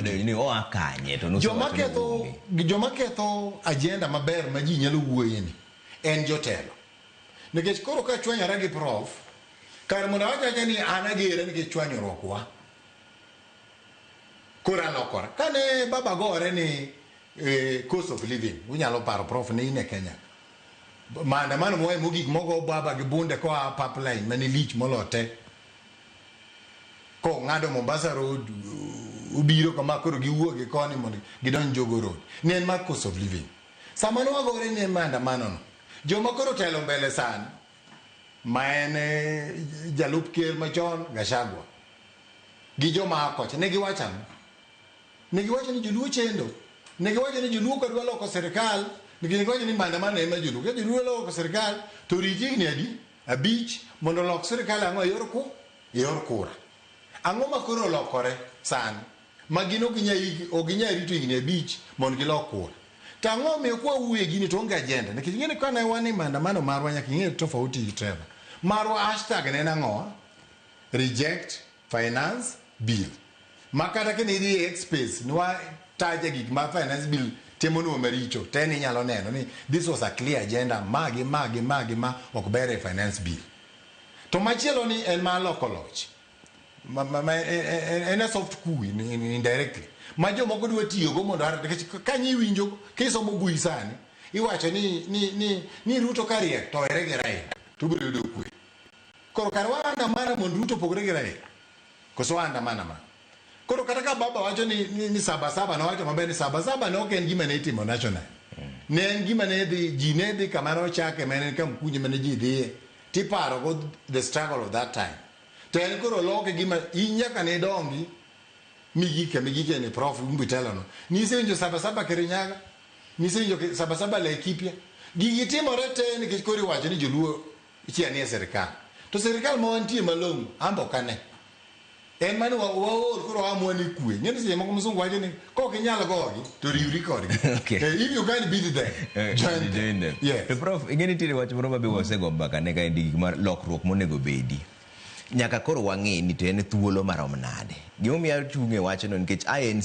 Ade ni oa kanye to Joma nosewacho ni ketho oonge. joma ketho agenda maber ma ji nyalo wuoye ni en jotelo. Nikech koro ka chwanyora gi prof, kar mondo awach awacha ni an agere nikech chwanyruok wa. Koro alokora. Kane baba gore ni cost of living, unyalo paro prof ne in e Kenya. Maandamano moe mogik mogo baba gi bunde koa pipeline mane lich molo te. Kong'ado Mombasa Road, obiro kama koro giwuok gi koni mondo gidonj Jogoo Road. Ne en mar cost of living. Sama ne wagore ne maandamano no, joma koro otelo mbele sani, ma en jalup ker machon Gachagua, gi joma a kocha, ne giwacho ang'o? Ne giwacho ni joluo chendo. Ne giwacho ni joluo ka dwa loko sirikal, nikech ne giwacho ni maandamano ema joluo. Ka joluo loko sirikal, to rit higni adi? 5 mondo olok sirikal ang'o e yor ku? E yor kura. Ang'o ma koro olokore sani? Ma gin ok ginyal ok ginyal rito higni 5 mondo gilok kura. To ang'o omiyo kwa wuoyo e gini to onge agenda? Nikech ing'e ni kane wan e maandamano marwa nyaka ing'e tofauti gi Trevor. Marwa hashtag ne en ang'owa? Reject finance bill. Ma kata kane idhi e X space ne wataje gik ma finance bill timonwa maricho te ni inyalo neno ni this was a clear agenda ma gi ma gi ma gi ma ok ber e finance bill. To machielo ni en mar loko loch. Ma, ma, ma, en a soft coup indirectly. Ma jomoko dwa tiyogo mondo nikech kanyo iwinjo kisomo bui sani iwacho ni ni ni ni Ruto ka riek to were gi Raila to obiro yudo kwe. Koro kar waandamana mondo Ruto opogre gi Raila. Koso waandamana ma. Koro kata ka baba wacho ni, ni, ni saba saba nowacho maber ni saba saba ne ok en gima ne itimo national. Ne en gima ne dhi, ji ne dhi kama ne ochake ma en Kamkunji mane ji dhiye tiparo go the struggle of that time. To en koro oloke gima in nyaka ne idongi migik kama igike ni prof Umbitelo no. Nisewinjo saba saba Kirinyaga, nisewinjo saba saba Laikipia. Gigi timore te nikech koro iwacho ni joluo chia nie sirikal. To sirikal ma wantie malong'o, ambo ok ane. En mani waol koro waamua ni kwe. Ing'e ni seche moko msungu wacho ni kok inyal gogi to riwri kodgi. Okay. If you can't beat them, join them. Join them. Yes. To prof, ing'e nitiere wach moro ma be wasego mbaka ne kaendi gik mar lokruok monego bedi. Nyaka koro wang'e ni to en thuolo marom nade. Gimomiyo achung' e wachno nikech INC